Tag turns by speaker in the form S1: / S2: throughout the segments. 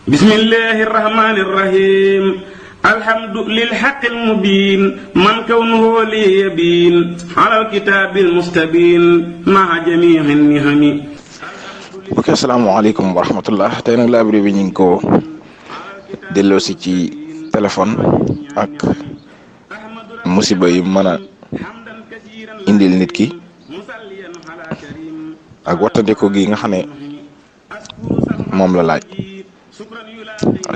S1: bismillahi irrahmani irrahim alhamdu lilhaqi almubin man kawnuhu li yabin ala alkitabi almustabin maa jamii nihami.
S2: ok, asalaamaaleykum wa rahmatullah. tey nag laabri bi ñu ngi ko delloosi ci téléphone ak musiba yi mën a indil nit ki ak wattandiko gi nga xam ne moom la laaj.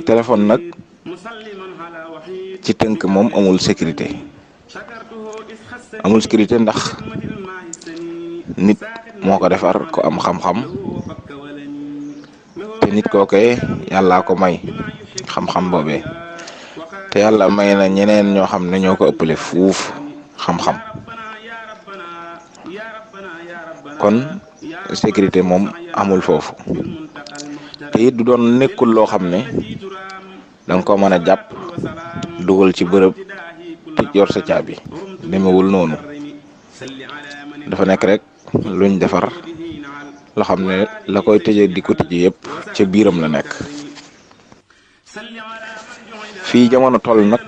S2: téléphone nag ci tënk moom amul sécurité ndax nit moo ko defar ko am xam-xam te nit kookee yàllaa ko may xam-xam boobee te yàlla may na ñeneen ñoo xam ne ñoo ko ëppale fuuf xam-xam kon sécurité moom amul foofu te it du doon nekkul loo xam ne danga ko mën a jàpp dugal ci bërëb te yor sa caabi demewul noonu dafa nekk rek luñ defar loo xam ne la koy tëje di ko tëje yëpp ca biiram la nekk. fii jamono toll nag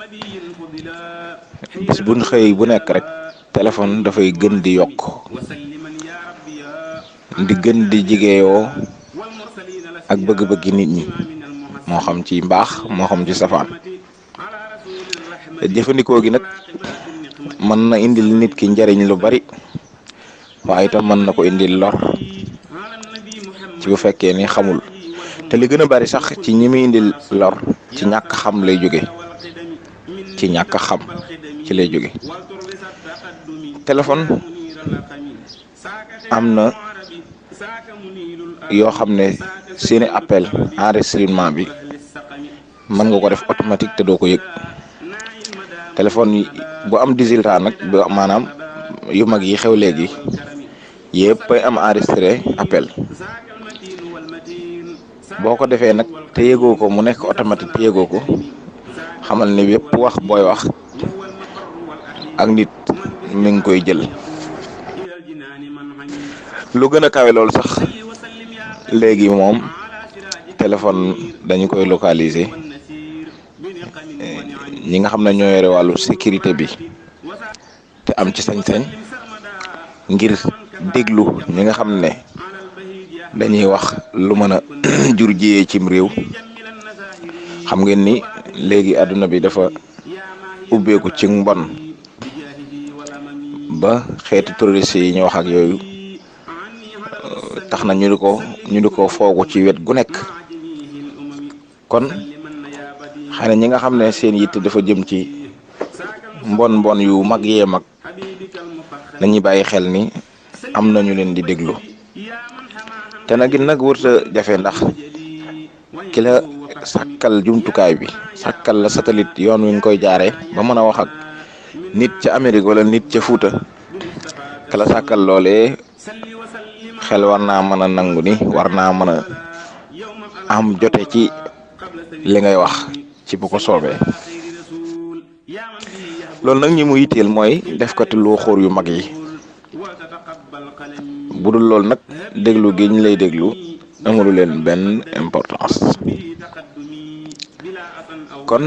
S2: bis buñ xëy bu nekk rek téléphone dafay gën di yokk di gën di jigéeyoo ak bëgg-bëggi nit ñi moo xam ci mbaax moo xam ci safaan. jëfandikoo gi nag mën na indil nit ki njariñ lu bari waaye itam mën na ko indil lor ci bu fekkee ni xamul te li gën a bari sax ci ñi muy indil lor ci ñàkk xam lay jóge ci ñàkk xam ci lay jóge. téléphone am na yoo xam ne seeni appel enregistrement bi mën nga ko def automatique te doo ko yëg. téléphone yi bu am digital nag bu maanaam yu mag yi xew léegi yëpp ay am enregistré appel boo ko defee nag te yëgoo ko mu nekk automatique te yëgoo ko xamal ne yëpp wax booy wax ak nit mi ngi koy jël. lu gën a kawe loolu sax léegi moom téléphone dañu koy localiser ñi nga xam ne ñoo yore wàllu sécurité bi te am ci sañ-sañ ngir déglu ñi nga xam ne dañuy wax lu mën a jur jiyee cim réew. xam ngeen ni léegi àdduna bi dafa ubbeeku ci mbon ba xeeti terroriste yi ñu wax ak yooyu tax na ñu di ko foogu ci wet gu nekk. kon xëy na ñi nga xam ne seen yitte dafa jëm ci mbon yu mag yee mag nañuy bàyyi xel ni am nañu leen di déglu te nag wërta jafe ndax ki la sàkkal jumtukaay bi sàkkal la satellite yoon wi nga koy jaaree ba mën a wax ak nit ca Amérique wala nit ca Fuuta ka la sàkkal loolee xel war naa mën a nangu ni war naa mën a am jote ci li ngay wax ci bu ko soobee. loolu nag ñi mu yitteel mooy defkati lu xóor yu mag yi bu dul loolu nag déglu gi ñu lay déglu amulu leen benn importance. kon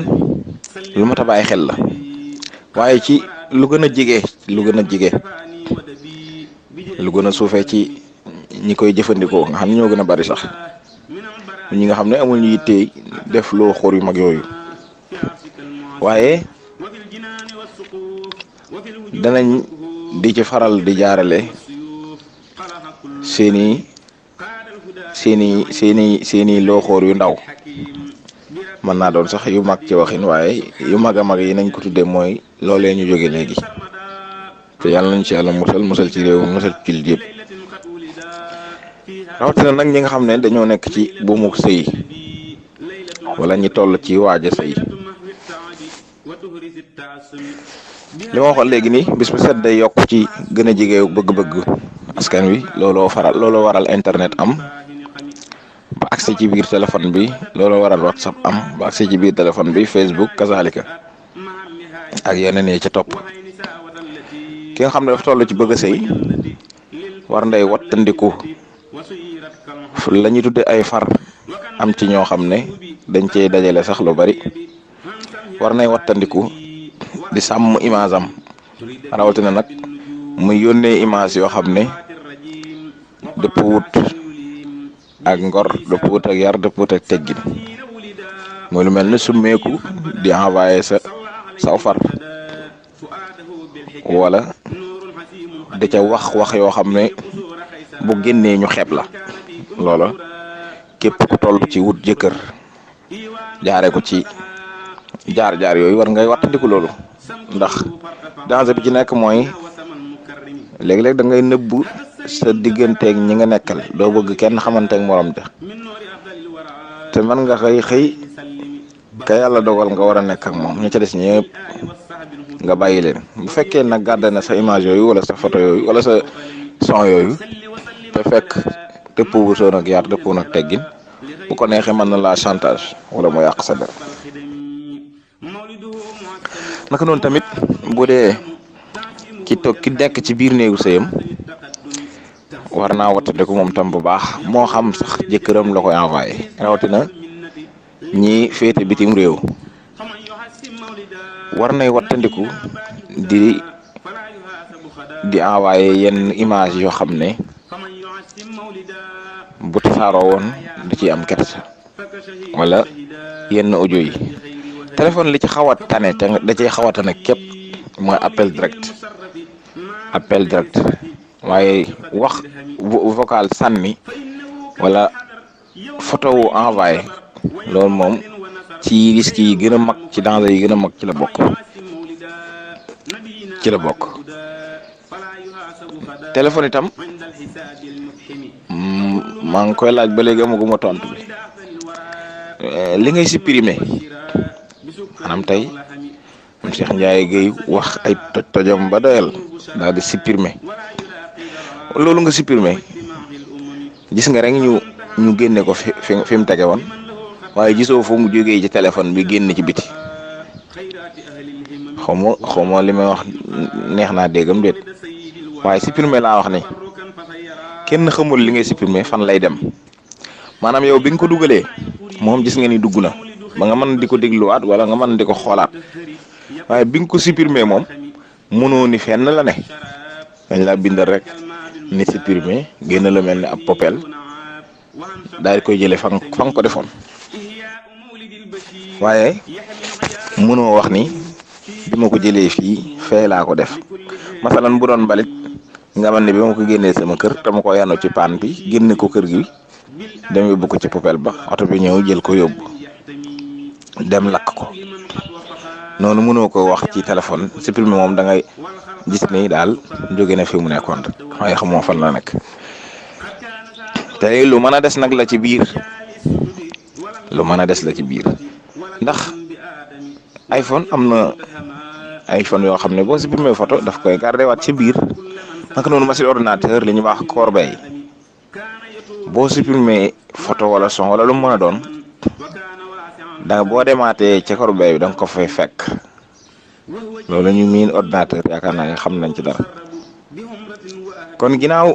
S2: lu mat a bàyyi xel la waaye ci lu gën a jege lu gën a suufee ci ñi koy jëfandikoo nga xam ne ñoo gën a bari sax ñi nga xam ne amul ñu yittee def loo xóor yu mag yooyu waaye danañ di ci faral di jaarale seeni loo xóor yu ndaw mën naa doon sax yu mag ci waxin waaye yu mag a mag yi nañ ko tuddee mooy loolee ñu jóge léegi te yàlla nañ ci yàlla musal ci réew musal ci jullit yëpp. rawatina nag ñi nga xam ne dañoo nekk ci buumu sëy wala ñi toll ci waaja sëy. li ma waxoon léegi nii bis bu set day yokk ci gën a jege bëgg-bëgg askan wi looloo waral internet am ba accès ci biir téléphone bi looloo waral WhatsApp am ba accès ci biir téléphone bi Facebook kazalika ak yeneen yi ca topp. ki nga xam ne dafa toll ci bëgg a sëy war nday wattandiku la ñuy tudde ay far am ci ñoo xam ne dañ cey dajale sax lu bari war nay wattandiku di sàmm image am rawatina nag muy yónnee image yoo xam ne dëpp wut ak ngor dëpp wut ak yar dëpp wut ak teggin mooy lu mel ne summeeku di envoyé saw far wala da ca wax yoo xam ne bu génnee ñu xeeb la loola képp ku toll ci wut jëkkër jaaree ko ci jaar yooyu war ngay wattandiku loolu ndax danger bi ci nekk mooy léeg-léeg da ngay nëbbu sa digganteeg ñi nga nekkal doo bëgg kenn xamanteeg morom ja te man nga xëy ka yàlla dogal nga war a nekk ak moom ña ca des ñëpp nga bàyyi leen bu fekkee nag gàdda na sa image yooyu wala sa photo yooyu wala sa son yooyu te fekk dëppoo wutoon ak yar dëppoo nag teggin bu ko neexee mën na laa chantage wala mu yàq sa der naka noonu tamit bu dee ki nekk ci biir néegu sëyam war naa wattandiku moom tam bu baax moo xam sax jëkkëram la koy envoyé rawatina ñi féete bitim réew war nay wattandiku di envoyé yenn image yoo xam ne bu tasaaroo woon da ciy am kersa wala yenn audio yi téléphone li ci xaw a tane te da ciy xaw a tane képp mooy appel direct waaye wax vocal sànni wala photo wu envoyé loolu moom ci risque yi gën a mag ci danger yi gën a mag ci la bokk téléphone itam maa ngi koy laaj ba léegi amaguma tontu bi li ngay supprimer maanaam tey Cheikh Ndiaye Guèye wax ay tojam ba doyal daal di supprimer loolu nga supprimer gis nga rek ñu génne ko fi mu tege woon waaye gisoo fu mu jógee ci téléphone bi génn ci biti xaw ma li may wax neex naa déggam déet waaye supprimer laa wax ni kenn xamul li ngay supprimer fan lay dem maanaam yow bi nga ko dugalee moom gis nga ni dugg na ba nga mën di ko dégluwaat wala nga mën di ko xoolaat waaye bi nga ko supprimer moom mënoo ni fenn la ne dañ laa bindal rek ni supprimer génn la mel ni ab popel daal di koy jëlee fa nga ko defoon waaye mënoo wax ni bi ma ko jëlee fii fee laa ko def masalan bu doon mbalit nga man ne bi ma ko génnee sama kër te ma ko yanu ci paan bi génne ko kër gi dem yóbbu ko ci popel ba oto bi ñëw jël ko yóbbu dem lakk ko noonu mënoo ko wax ci téléphone supprimer moom da ngay gis ni daal jóge na fi mu nekkoon rek waaye xamoo fan la nekk te lu mën a des nag la ci biir ndax iPhone am na iPhone yoo xam ne boo supprimer photo daf koy garder waat ci biir naka noonu machine ordinateur li ñuy wax corbeille boo supprimer photo wala son wala lu mu mën a doon boo demaatee ca corbeille bi da nga ko fay fekk loolu ñu miin ordinateur yaakaar naa nga xam nañ ci dara kon ginnaaw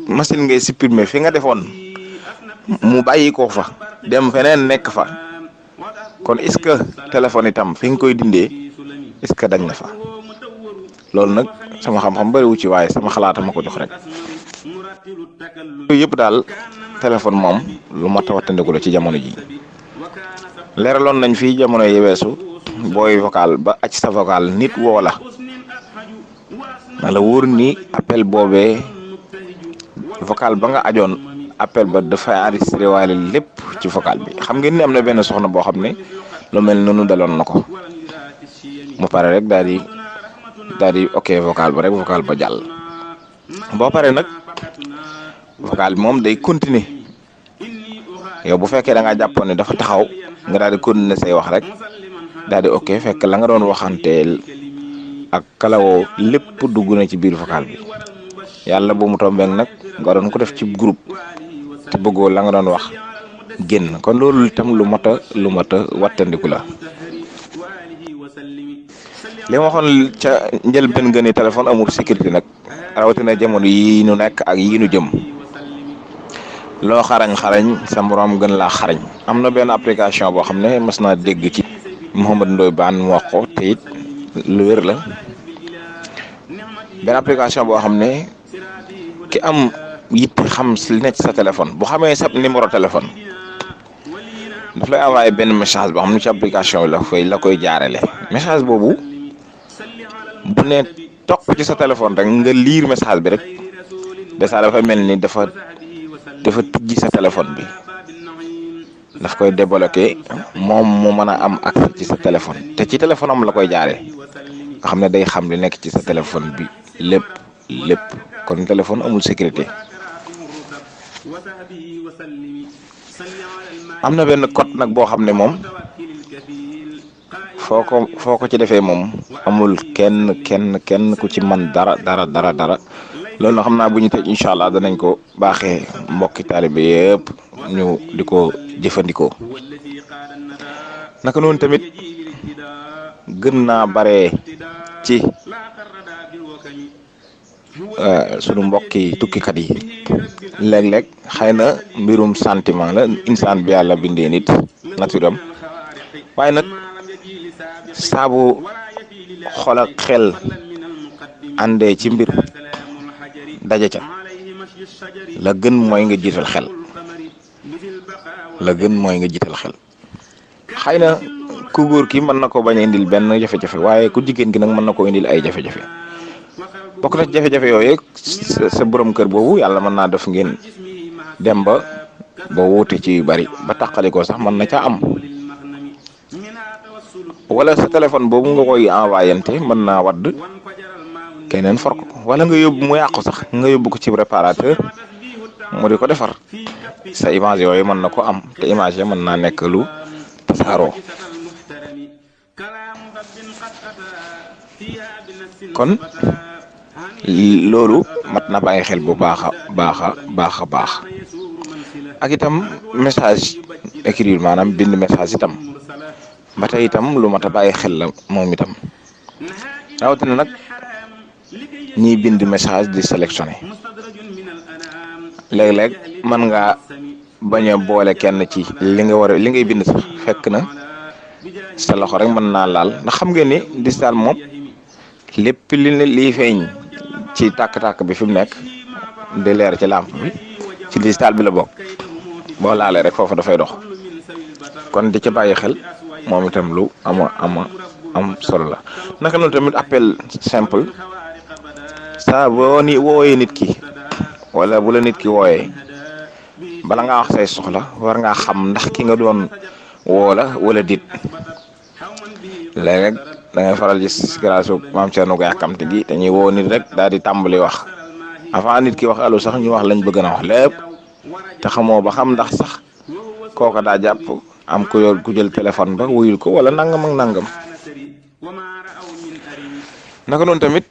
S2: machine ngay supprimer fi nga defoon mu bàyyi ko fa dem feneen nekk fa kon est-ce que téléphone itam fi nga koy dindee est-ce que dañ na fa loolu nag sama xam-xam bariwu ci waaye sama xalaata ma ko jox rek yooyu yëpp daal téléphone moom lu mat a wattandiku la ci jamono ji leeraloon nañ fii jamono yi weesu booy vocal ba ac sa vocal nit woo la na la wóor ni appel boobee vocal ba nga ajoon appel ba dafay enregistré waale lépp ci vocal bi xam ngeen ni am na benn soxna boo xam ne lu mel noonu daloon na ko mu pare rek daal di ok vocal ba rek vocal ba jàll boo pare nag vocal bi moom day continuer yow bu fekkee da ngaa jàppoon ne dafa taxaw nga daal di continuer say wax rek daal di ok fekk la nga doon waxanteel ak kalawoo lépp dugg na ci biir vocal bi yàlla bu mu tombeek nag nga doon ko def ci groupe te bëggoo la nga doon wax génn kon loolu itam lu mat a wattandiku la. li ma waxoon ca njëlbéen nga ni téléphone amul sécurité nag rawatina jamono yi nu nekk ak yi nu jëm loo xarañ sa moroom gën laa xarañ. am na benn application boo xam ne mas naa dégg ci Mouhamadou Ndoye Bane mu wax ko te it lu wér la benn application boo xam ne ki am yitte xam li nekk ci sa téléphone bu xamee sa numéro téléphone daf lay envoyé benn message boo xam ne ci application bi la koy jaarale message boobu bu ne toq ci sa téléphone rek nga lire message bi rek déjà dafa mel ni dafa tijji sa téléphone bi daf koy débloqué moom mu mën a am accès ci sa téléphone te ci téléphone am la koy jaaree nga xam ne day xam li nekk ci sa téléphone bi lépp kon téléphone amul sécurité. am na benn code nag boo xam ne moom foo ko ci defee moom amul kenn ku ci man dara loolu nag xam naa bu ñu tëj incha allah danañ ko baaxee mbokki taalibe yëpp ñu di ko jëfandikoo. naka noonu tamit gën naa bare ci sunu mbokki tukkikat yi léeg-léeg xëy na mbirum sentiment la insaan bi yàlla bindee nit nature am waaye nag saabu xol ak xel àndee ci mbir daje ca la gën mooy nga jiital xel xëy na ku góor ki mën na ko bañ a indil benn jafe-jafe waaye ku jigéen gi nag mën na ko indil ay jafe-jafe bokk na ci jafe-jafe yooyu sa borom kër boobu yàlla mën naa def ngeen dem ba wuute ci yu bari ba tàqalikoo sax mën na caa am wala sa téléphone boobu nga koy envoyante mën naa wadd keneen for ko wala nga yóbbu mu yàqu sax nga yóbbu ko ci réparateur mu di ko defar sa image yooyu mën na ko am te image yi mën naa nekk lu tasaaroo kon loolu mat na bàyyi xel bu baax a baax ak itam message écrit maanaam bind message itam ba tey itam lu mat a bàyyi xel la moom itam rawatina nag ñiy bind message di sélectionné léeg-léeg mën nga bañ a boole kenn ci li ngay bind sax fekk na sa loxo rek mën naa laal ndax xam ngeen ni digital moom lépp liy feeñ ci tàkk-tàkk bi fi mu nekk di leer ci lampe bi ci digital bi la bokk boo laalee rek foofu dafay dox kon di ca bàyyi xel moom itam lu am solo la. naka noonu tamit appel simple saa boo wooyee nit ki wala bu la nit ki wooyee bala ngaa wax say soxla war ngaa xam ndax ki nga doon woola wala dit léeg-léeg da ngay faral gis grâce maam Thierno Gaye yàkkamte gi dañuy woo nit rek daal di tàmbali wax avant nit ki wax allo sax ñu wax lañ bëgg na wax lépp te xamoo ba xam ndax sax kooka daa jàpp am ku jël téléphone ba wuyul ko wala nangam ak nangam. naka noonu tamit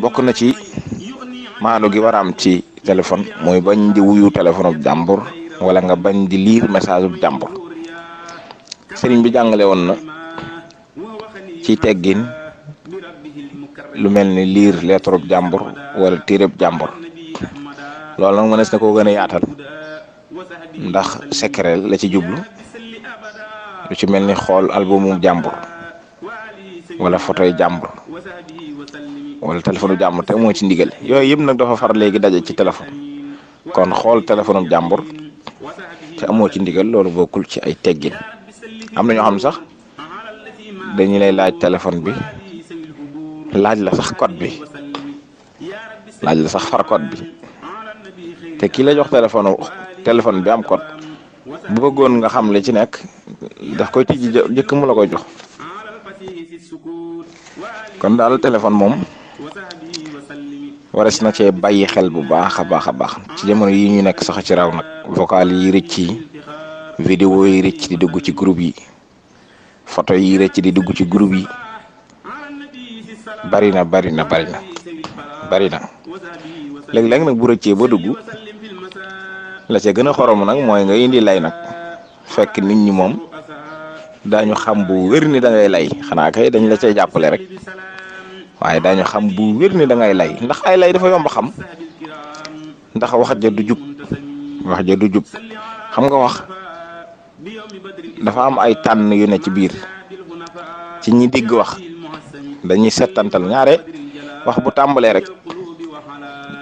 S2: bokk na ci maanu gi war a am ci téléphone mooy bañ di wuyu téléphone bu jàmbur wala nga bañ di lire message bu jàmbur sëriñ bi jàngale woon na ci teggin lu mel ni lire lettre bu jàmbur wala téere bu jàmbur loolu nag mënees na koo gën a yaatal ndax secret la ci jublu lu ci mel ni xool albumu jàmbur wala photo yi jàmbur wala téléphone jàmbur te moo ci ndigal yooyu yëpp nag dafa far léegi daje ci téléphone kon xool téléphone jàmbur te amoo ci ndigal loolu bokkul ci ay teggin am na ñoo xam sax dañu lay laaj téléphone bi laaj la sax code bi laaj la sax far code bi te ki la jox téléphone bi am code bu bëggoon nga xam li ci nekk daf koy tijji jëkk mu la koy jox kon daal téléphone moom wares na cee bàyyi xel bu baax a baax ci jamono yi ñu nekk sax ci raw nag vocal yi rëcc yi vidéo yi rëcc di dugg ci groupe yi photo yi rëcc di dugg ci groupe yi bari na léeg-léeg nag bu rëccee ba dugg la ca gën a xorom nag mooy nga indi lay nag fekk nit ñi moom daañu xam bu wér ni da ngay lay xanaa kay dañ la cay jàppale rek waaye daañu xam bu wér ni da ngay lay ndax ay lay dafa yomb xam ndax wax ja du jub wax ja du jub. xam nga wax dafa am ay tànn yu ne ci biir ci ñi digg wax dañuy settantal ñaare wax bu tàmbalee rek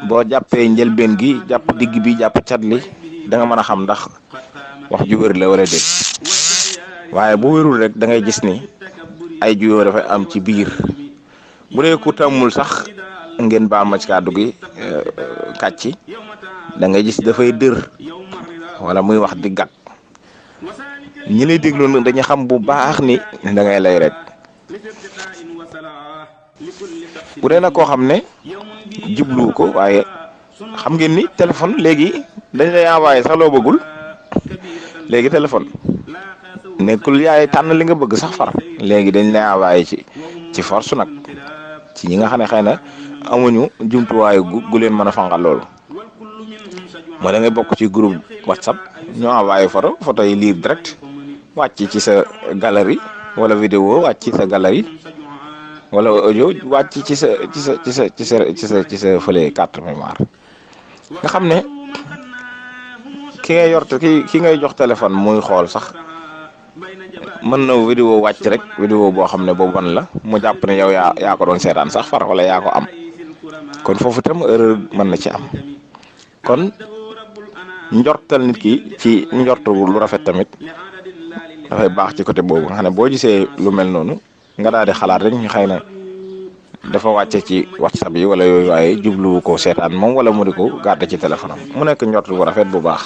S2: boo jàppee njëlbeen gi jàpp digg bi jàpp cat li da nga mën a xam ndax wax ju wér la wala déet waaye bu wérul rek da ngay gis ni ay juyoo dafay am ci biir bu dee ku tàmmul sax ngeen baal ma ci kàddu gi kàcci da ngay gis dafay dër wala muy wax di gàtt ñi lay déglu nag dañu xam bu baax ni da ngay lay rek bu dee nag koo xam ne jubluwu ko waaye xam ngeen ni téléphone léegi dañ lay envoyé sax loo bëggul léegi téléphone nekkul yaay tànn li nga bëgg sax far léegi dañ lay envoyé ci force nag ci ñi nga xam ne xëy na amuñu jumtuwaayu gu leen mën a fangal loolu moo da ngay bokk ci groupe WhatsApp ñoo envoyé photo yi lire direct wàcc ci sa galerie wala vidéo wàcc ci sa galerie wala audio wàcc ci sa fële carte mémoire nga xam ne ki ngay yor ki ngay jox téléphone muy xool sax mën na vidéo wàcc rek vidéo boo xam ne boobu ban la mu jàpp ne yow yaa ko doon seetaan sax far wala yaa ko am kon foofu itam erreur mën na ci am kon njortal nit ki ci njortu lu rafet tamit dafay baax ci côté boobu nga xam ne boo gisee lu mel noonu nga daal di xalaat rek ñu xëy na dafa wàcce ci WhatsApp yi wala yooyu waaye jubluwu ko seetaan moom wala mu di ko gàdde ci téléphone am mu nekk njort bu rafet bu baax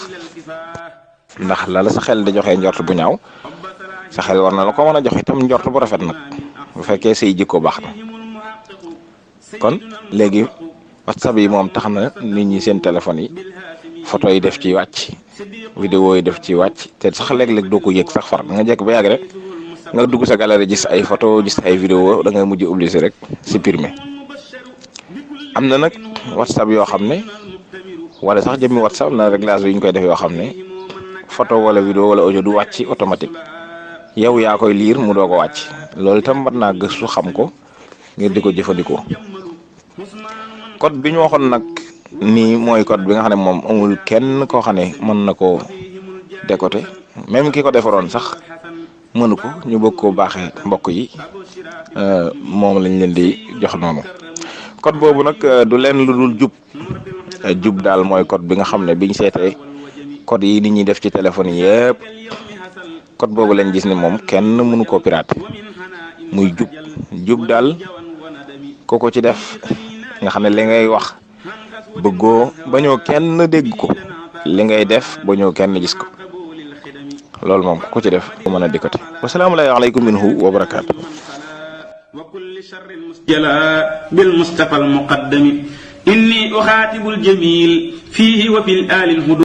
S2: ndax la sa xel di joxe njort bu ñaaw sa xel war na la ko mën a jox itam njort bu rafet nag bu fekkee say jikko baax na kon léegi WhatsApp yi moom tax na nit ñi seen téléphone yi photo yi def ci wàcc vidéo yi def ci wàcc te sax léeg-léeg doo ko yëg sax far da nga jekk ba yàgg rek nga dugg sa galerie gis ay photo gis ay vidéo da ngay mujj obligé rek supprimer am na nag WhatsApp yoo xam ne wala sax jëmmi WhatsApp na réglage yi ñu koy def yoo xam ne photo wala vidéo wala audio du wàcc automatique yow yaa koy liir mu doo ko wàcc loolu itam mën naa gëstu xam ko ngir di ko jëfandikoo code bi ñu waxoon nag nii mooy code bi nga xam ne moom amul kenn koo xam ne mën na koo décoder même ki ko defaroon sax mënu ko ñu bëgg koo baaxee mbokk yi moom lañ leen di jox noonu code boobu nag du leen lu dul jub daal mooy code bi nga xam ne biñ seetee code yi nit ñi def ci téléphone yi yëpp code boobu lañ gis ne moom kenn mënu koo pirater muy jub daal ko ci def nga xam ne li ngay wax bëggoo bañoo kenn dégg ko li ngay def bañoo kenn gis ko loolu moom ku ci def ku mën a dikkati wasalaamu aleykum minhu wa barakaatu
S1: wa kulli sharrin musjala bil mustafa al muqaddami inni uxaatibul jamil fihi wa fil alil